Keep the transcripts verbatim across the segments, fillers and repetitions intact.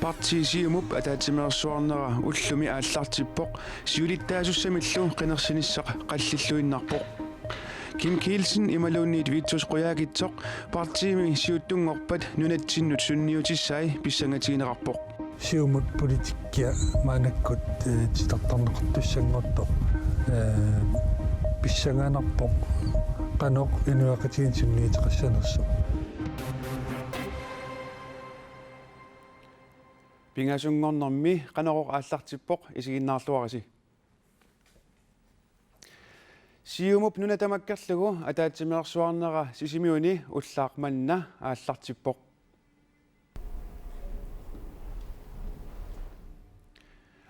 Partii Siumup ataatsimeersuarnera ullumi aallartippoq, siulittaasussamillu qinersinissaq qallilluinnarpoq. Kim Kielsen imaluunniit Vittus Qujaukitsoq partiimi siuttunngorpat nunatsinnut sunniutissai pissangatigineqarpoq. Siumut politikkia maannakkut, eh, titartarneqartussanngortoq, eh, pissanganarpoq qanoq inuiaqatigiinni sunniuteqassanersoq. Pingasunngornermi Qanorooq aallartippoq, isiginnaarluarisi. Siumup nuna tamakkerlugu ataatsimeersuarnera Sisimiuni ullaaq manna aallartippoq.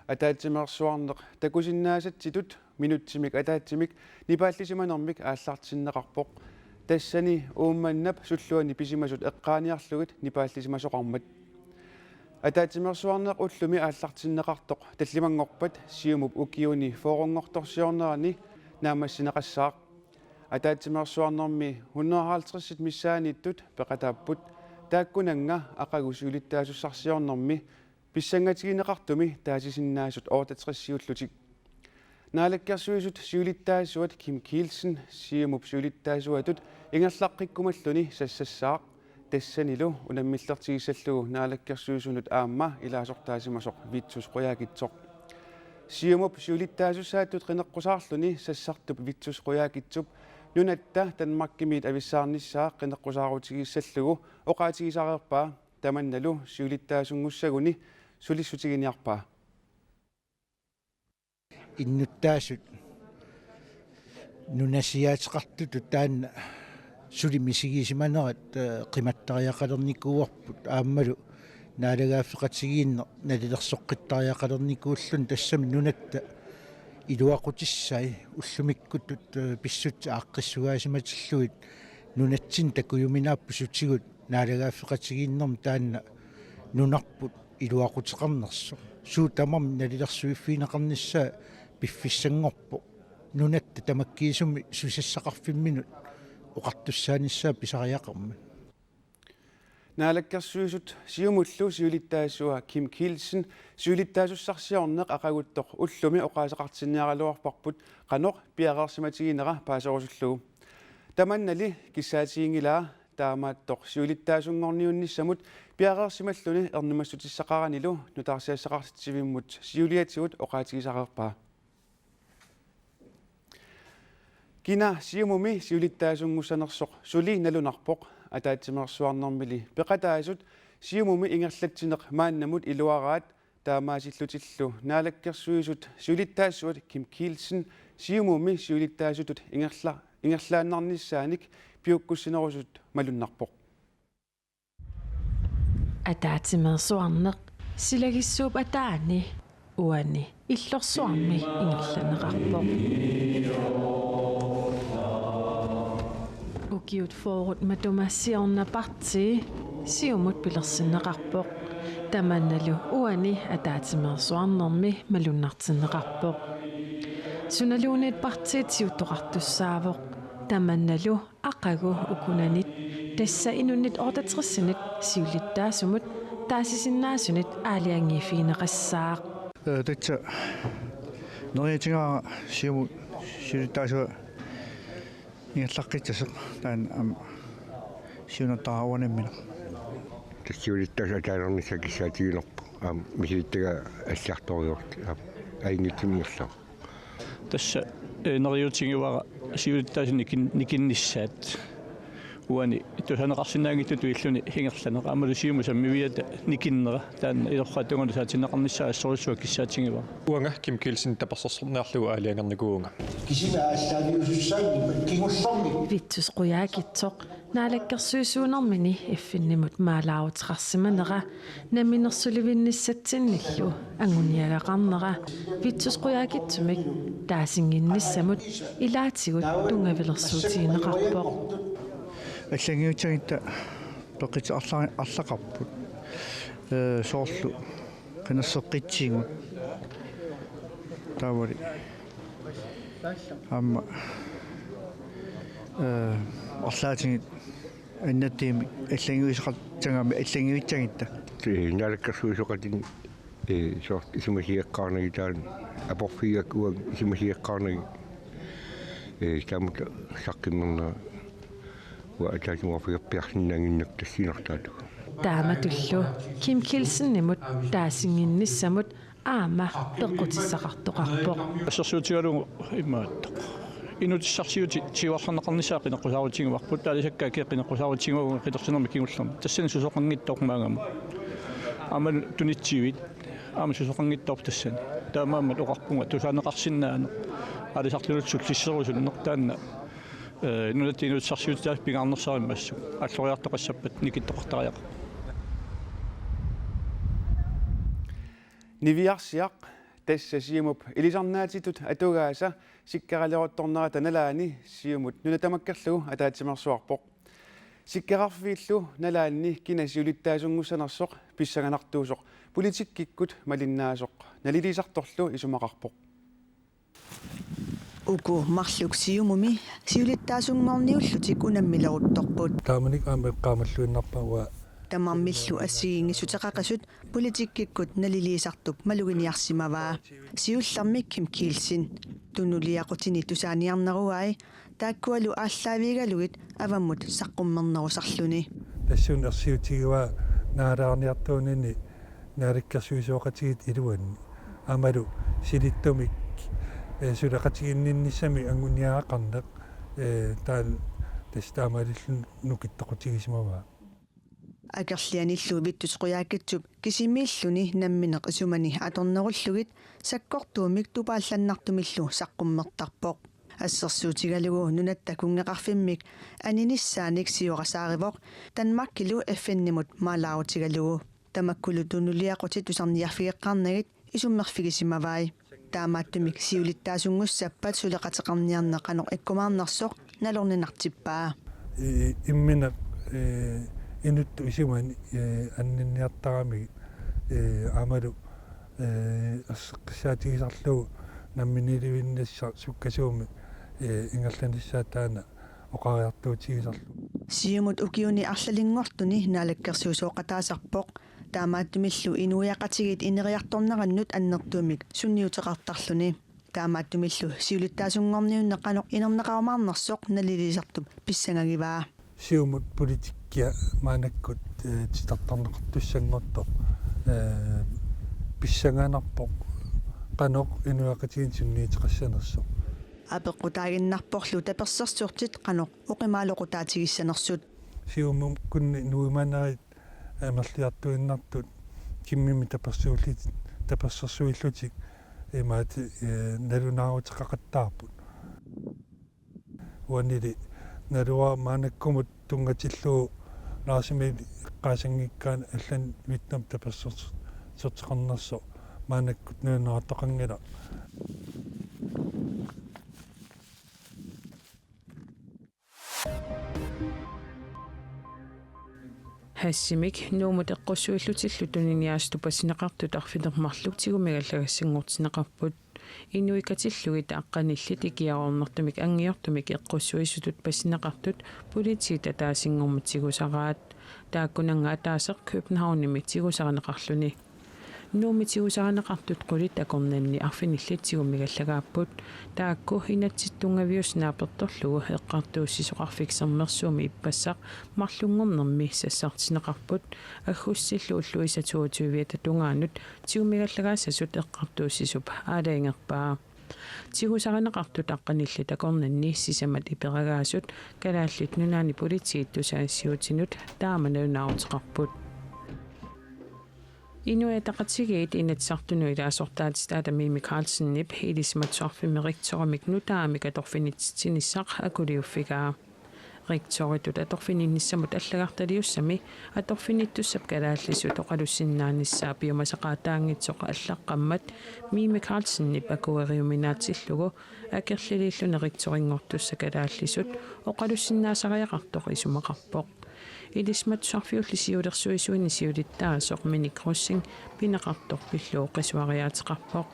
Ataatsimeersuarneq takusinnaasatsitut minutsimik ataatsimik nipaallisimanermik aallartinneqarpoq. Tassani Uummannap sulluani pisimasut eqqaaniarlugit nipaallisimasoqarmat. Ataatsimeersuarneq ullumi aallartinneqartoq tallimanngorpat Siumup ukiuni fyrrenngortorsiornerani naammassineqassaaq. Ataatsimeersuarnermi hundrede og halvtreds missaanniittut peqataapput, taakkunannga aqagu siulittaasussarsiornermi pissangatigineqartumi taasisinnaasut otteogtresiullutik. Naalakkersuisut siulittaasuat Kim Kielsen Siumup siulittaasuatut ingerlaqqikkumalluni sassassaaq, tassanilu unammillertigissallugu naalakkersuisunut aamma ilaasortaasimasoq Vittus Qujaukitsoq. Siumup siulittaasussaattut qineqqusaarluni sassartup Vittus Qujaukitsup nunatta Danmarkimiit avissaarnissaa qineqqusaarutigissallugu oqaatigisareerpaa, tamannalu siulittaasunngussagunik sulissutiginiarpaa. Innuttaasut nunasiaateqartutut taanna suli misigisimanerat, eh, qimattariaqalernikuuarput, aammalu naalagaaffeqatigiinneq nalilersoqqittariaqalernikuulluni, tassami nunatta iluaqutissai ullumikkutut, eh, pissutsit aaqqissugaasimatillugit nunatsinni takujuminaapput sutigut naalagaaffeqatigiinnermi taanna nunarput iluaquteqarnersoq. Suut tamarmik nalilersuiffigineqarnissaat piffissanngorpoq, nunatta tamakkiisumik susassaqarfimminut oqartussaanissaa pisariaqarmat. Naalakkersuisut Siumullu siulittaasua Kim Kielsen siulittaasussarsiorneq aqaguttoq ullumi oqaaseqartinniaraluarparput qanoq piareersimatiginera paaserusullugu. Tamannali kissaatiginngilaa, taamaattoq siulittaasunngorniunnissamut piareersimalluni ernumassutissaqaranilu nutaarsiassaqartitsivimmut siuliatigut oqaatigisareerpaa. Kina Siumumi siulittaasunngussanersoq suli nalunarpoq. Ataatsimeersuarnermili peqataasut Siumumi ingerlatsineq maannamut iluaraat, taamaasillutillu Naalakkersuisut siulittaasuat Kim Kielsen Siumumi siulittaasutut ingerla-, ingerlaannarnissaanik piukkussinerusut malunnarpoq. Ataatsimeersuarneq silagissuup ataani uani Illorsuarmi ingerlanneqarpoq. Ukiut fyrret matuma siorna partii Siumut pilersinneqarpoq. Tamannalu uani ataatsimeersuarnermi malunnartinneqarpoq. Sunaluunniit partiit siuttoqartussaavoq. Tamannalu aqagu ukunanit, tassa inunnit otteogtresinit siulittaasumut taasisinnaasunit aalajangiiffigineqassaaq. Eh, tassa neriuutigaara Siumut siulittaasua ingerlaqqissasoq, taanna aamma siunertaraat uanga nammineq. Tassa siulittaasup ataalernissaa kissaatigilerpoq. Aamma misilittagaa alliartorujoortut, aamma ajunngitsumik ingerlavoq. Tassa, eh, neriuutigaara siulittaasut nikin-, nikinnissaat. Uani tusaneqarsinnaanngitsutut illuni ingerlaneq. Aammalu Siumup sammiviata nikinnera. Taanna ilorraap tungaanut saatinneqarnissaa assorsuaq kissaatigaara. Uanga Kim Kielsen tapersersorniarlugu aalajangernikuuvunga. Kisimi aallaaviusussaanngimmat kingullermik. Vittus Qujaukitsoq naalakkersuisuunermini F N-imut maalaaruteqarsimanera namminersulivinnissatsinnillu anguniagaqarnera Vittus Qujaukitsumik taasinnginnissamut ilaatigut tunngavilersuutigineqarpoq. Allannguutigigutta toqqit arla-, arlaqarput. Eh, soorlu qinerseqqitsigut. Taavali aamma, eh, arlaatigut Annertuumik allannguisoqartarami allannguissagitta. Ee, naalakkersuisooqatigiit, ee, soorlu isumasioqqaarnagit taanna aporfigigakkit uanga isumasioqqaarnagit, ee, taamatut saqqummernerat uanga ataatsimoorfigerpiarsinnaannginnakku tassuunartaatigut. Taamatullu Kim Kielsenimut taasinnginnissamut aamma peqqutissaqartoqarpoq. Assersuutigalugu imaattoq. Inuutissarsiutit siuarsarneqarnissaat qineqqusaarutigivarput, taalisakkaat qineqqusaarutigivagut qitorsinermi kingullermi. Tassani susoqanngitsoorpoq maannamut. Aamma tunitsiviit, aamma susoqanngitsoorput tassani. Taamaammat oqarpunga tusaaneqarsinnaaneq aalisartunut sullisserusunneq taanna, ee, nunatta inuutissarsiutitaasa pingaarnersarimmassuk. Alloriartoqassappat nikittoqartariaqarpoq. Niviarsiaq, tassa Siumup ilisarnaatitut atugaasa sikkeraleruttornerata nalaani Siumut nuna tamakkerlugu ataatsimeersuarpoq. Sikkerarfiillu nalaanni kina siulittaasunnguussanersoq pissanganartuusoq politikkikkut malinnaasoq nalilisartorlu isumaqarpoq. Uku marluk Siumumi siulittaasunngorniullutik unammileruttorput. Taamanikkut aamma eqqaamalluinnarpara uanga. Tamarmillu assigiinngissuteqaqisut politikkikkut naliliisartup maluginiarsimavaa. Siullermik Kim Kielsen. Tunuliaqutini tusaaniarnerugai taakkualu aallaavigalugit avammut saqqummernerusarluni. Tassuuna ersiutigivaa naalaarniartuunini naalakkersuisooqatigiit iluanni. Aammalu silittumik, ee, suleqatiginninnissamik anguniagaqarneq, ee, taanna tassa taamaalilluni nukittoqutigisimavaa. Akerlianillu Vittus Qujaukitsup kisimiilluni nammineq isumani atornerullugit sakkortuumik tupaallannartumillu saqqummertarpoq. Assersuutigalugu nunatta kunngeqarfimmik aninissaanik siorasaarivoq Danmarkilu F N-imut maalaarutigalugu. Tamakkulu tunuliaqutit tusarniarfigeqqaarnagit isummerfigisimavai. Taamaattumik siulittaasunngussappat suleqateqarniarneq qanoq ikkumaarnersoq nalorninartippaa. I-, imminut, ee, inuttut isumani, ee, anninniartaramigit, ee, aammalu, ee, erseqqissaatigisarlugu namminiilivinnissaa sukkasuumik, ee, ingerlanissaa taanna oqariartuutigisarlugu. Siumut ukiuni arlalinngortuni naalakkersuisooqataasarpoq. Taamaattumillu inuiaqatigiit ineriartornerannut annertuumik sunniuteqartarluni. Taamaattumillu siulittaasunngorniunneq qanoq inerneqarumaarnersoq naliliisartup pissangagivaa. Siumut politikkia maannakkut, ee, titartarneqartussanngortoq, ee, pissanganarpoq qanoq inuiaqatigiinni sunniuteqassanersoq. Apeqqutaaginnarporlu tapersersortit qanoq oqimaaloqutaatigissanersut. Siumukkunni nuimanerit amerliartuinnartut Kimmimit tapersuillutik, tapersersuillutik imaattoq, ee, nalunaaruteqaqattaarput. Uanili naluara maannakkumut tunngatillugu Lars Emil eqqaasanngikkaanni allanik Vittumut taperser-, -sertoqarnersoq maannakkut nalunaartoqanngilaq. Hashimik Nuummut eqqussuillutillu tuniniaasutut pasineqartut arfineq-marluk tigumigallagassanngortinneqarput. Inuit katillugit aqqanillit ikiaroornartumik anngiortumik eqqussuisutut pasineqartut politiit ataasinngormat tigusaraat. Taakkunannga ataaseq Københavnimi tigusarineqarluni. Nuummi tigusarineqartut qulit akornanni arfinillit tigumigallagaapput. Taakku inatsisip tunngaviup naapertorlugu Eqqartuussisoqarfik Sermersuumi ippassaq marlunngornermi sassartinneqarput. Aggustillu ulluisa toogtyviata tungaanut tigumigallagaassasut eqqartuussisup aalajangerpaa. Tigusarineqartut aqqanillit akornanni sisamat iperagaasut Kalaallit Nunaanni Politiit tusagassiuutinut taama nalunaaruteqarput. Inuit Ataqatigiit Inatsisartunut ilaasortaatitaata Mimi Karlsenip Ilisimatusarfimmi rektorimik nutaamik atorfinitsitsinissaq akuliuffigaa. Rektoritut atorfinninnissamut allagartaliussami atorfinittussap kalaallisut oqalussinnaanissaa piumasaqaataanngitsoq allaqqammat Mimi Karlsenip akueriuminaatillugu akerliliilluni rektorinngortussat kalaallisut oqalussinnaasariaqartoq isumaqarpoq. Ilisimatusarfiulli siulersuisuini siulittaasoq Minik Rosing pineqartoq pillugu qisuariaateqarpoq.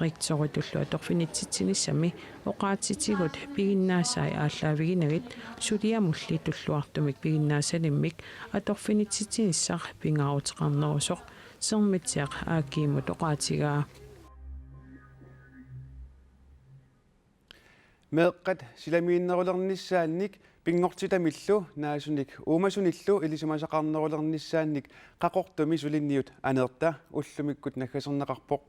Rektoritullu atorfinitsitsinissami oqaatsitigut piginnaasai aallaaviginagit suliamulli tulluartumik piginnaasalimmik atorfinitsitsinissaq pingaaruteqarnerusoq Sermitsiaq A G-mut oqaatigaa. Meeqqat silamiinnerulernissaannik pinngortitamillu naasunik uumasunillu ilisimasaqarnerulernissaannik Qaqortumi suliniut Aneerta ullumikkut naggaserneqarpoq.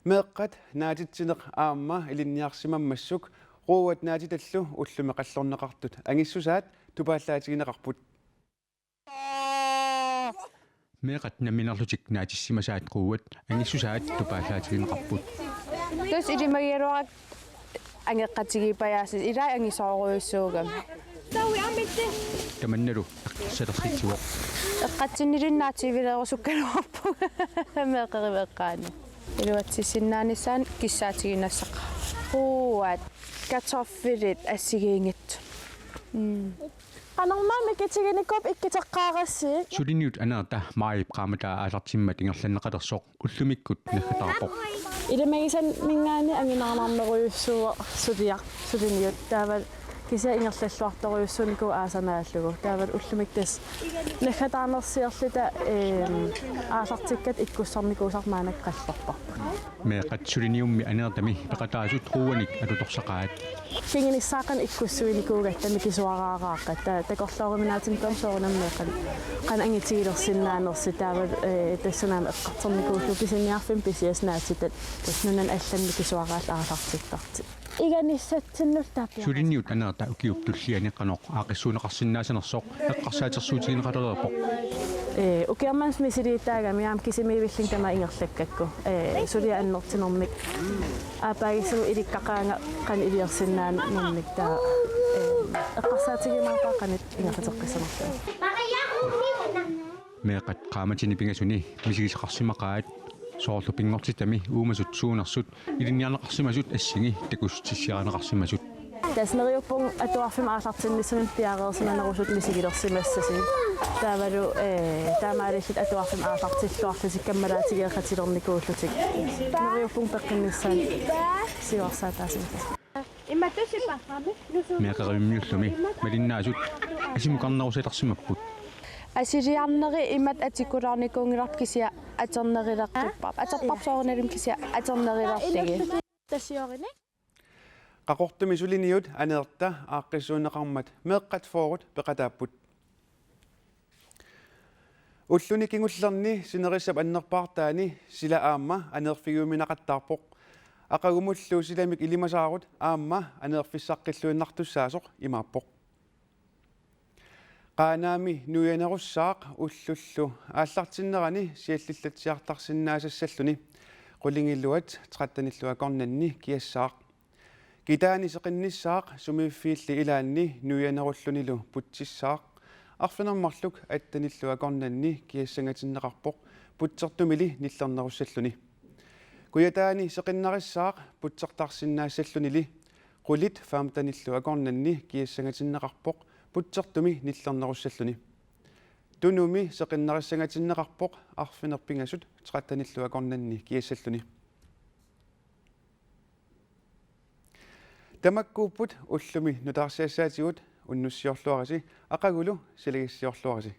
Meeqqat naatitsineq aamma ilinniarsimammassuk Ruuat naatitallu ullumi qallorneqartut angissusaat tupaallaatigineqarput. Meeqqat nammineerlutik naatissimasaat Ruuat angissusaat tupaallaatigineqarput. Tassa ilimagigaluarakku angeqqatigiippajaassasoq, ilai angisoorujussuugami. Tamannalu eqqarsalersitsivoq. Eqqatsinnilinnik naatsiivilerusukkaluarpunga meeqqerivimmi eqqaani. Iluatsissinnaanissaanik kissaatiginnassaaq. Ruuat, kartoffelit assigiinngitsut. Mm. Qanormaa mikitiginikuupput ikkiteqqaarassi? Suliniut Aneerta maajip qaammataa aallartimmat ingerlanneqalersoq ullumikkut naggataarpoq. Ilimagisanninngaanniit angineqarnerujussuuvoq suliaq, suliniut, taava kisianni ingerlalluartorujussuunikuuvoq aasaq naallugu. Taava ullumikkut tassa naggataarnersiorluta, eem, aallartikkatta ikkussarnikuusarput maannakkut qallorparput. Meeqqat suliniummi Aneertami peqataasut Ruuanik alutorsaqaat. Kingunissaaqqanik ikkussuinikuugatta mikisuaraaraaqatta, takorlooruminaatsumik soorunami meeqqat qanoq angitigilersinnaanersut, taava, ee, tassuuna aamma eqqartornikuullugu pisiniarfimmi pisiassat naatitat tassa nunanut allanut mikisuaraallutik aallartittartut. Iganissatsinnut tapiaas. Suliniut Aneerta ukiup tulliani qanoq aaqqissuunneqarsinnaasanersoq eqqarsaatersuutigineqalereerpoq. Ee, ukioq manna misilittaagami aamma kisimiivillunga tamaat ingerlakkakku. Ee, suliaq annertunermik. Aappaagisumik ilikkaqaanga qanoq iliorsinnaanermik taava, ee, eqqarsaatigiumaarpara qanoq ingerlateqqissanerlunga. Meeqqat qaammatini pingasuni misigisaqarsimaqaat, soorlu pinngortitami uumasut suunersut ilinniarneqarsimasut assigi takussutissiarineqarsimasut. Tassa neriuppunga atuarfimmi aallartinnissamut piareersimanerusut misigilersimassasut. Taavalu, ee, taamaalillutik atuarfimmi aallartilluarlutik kammalaatigeeqatilernikuullutik. Neriuppunga peqqinnissaanik siuarsaataasimassasut. Meeqqerivimmiullumi malinnaasut asimukarnerusalersimapput. Asiliarneri imatut atikulaarnikuunngilarput kisianni atornerileqqipparput. Atorparput soorunalimi kisianni atornerilerlugit. Qaqortumi suliniut Aneerta aaqqissuunneqarmat meeqqat fyrret peqataapput. Ulluni kingullerni sinerissap annerpaartaani sila aamma aneerfigiuminaqattaarpoq. Aqagumullu silamik ilimasaarut aamma aneerfissaqqilluinnartussaasoq imaappoq. Qaanaami nuianerussaaq ullullu aallartinnerani siallillatsiartarsinnaasassalluni. Qulingiluat trettenillu akornanni kiassaaq. Kitaani seqinnissaaq sumiiffiilli ilaanni nuianerullunilu putsissaaq. Arfineq-marluk attenillu akornanni kiassangatinneqarpoq putsertumili nillernerussalluni. Kujataani seqinnarissaaq putsertarsinnaassallunili. Qulit femtenillu akornanni kiassangatinneqarpoq putsertumi nillernerussalluni. Tunumi seqinnarissangatinneqarpoq arfineq-pingasut trettenillu akornanni kiassalluni. Tamakkuupput ullumi nutaarsiassaatigut, unnussiorluarisi aqagulu silagissiorluarisi.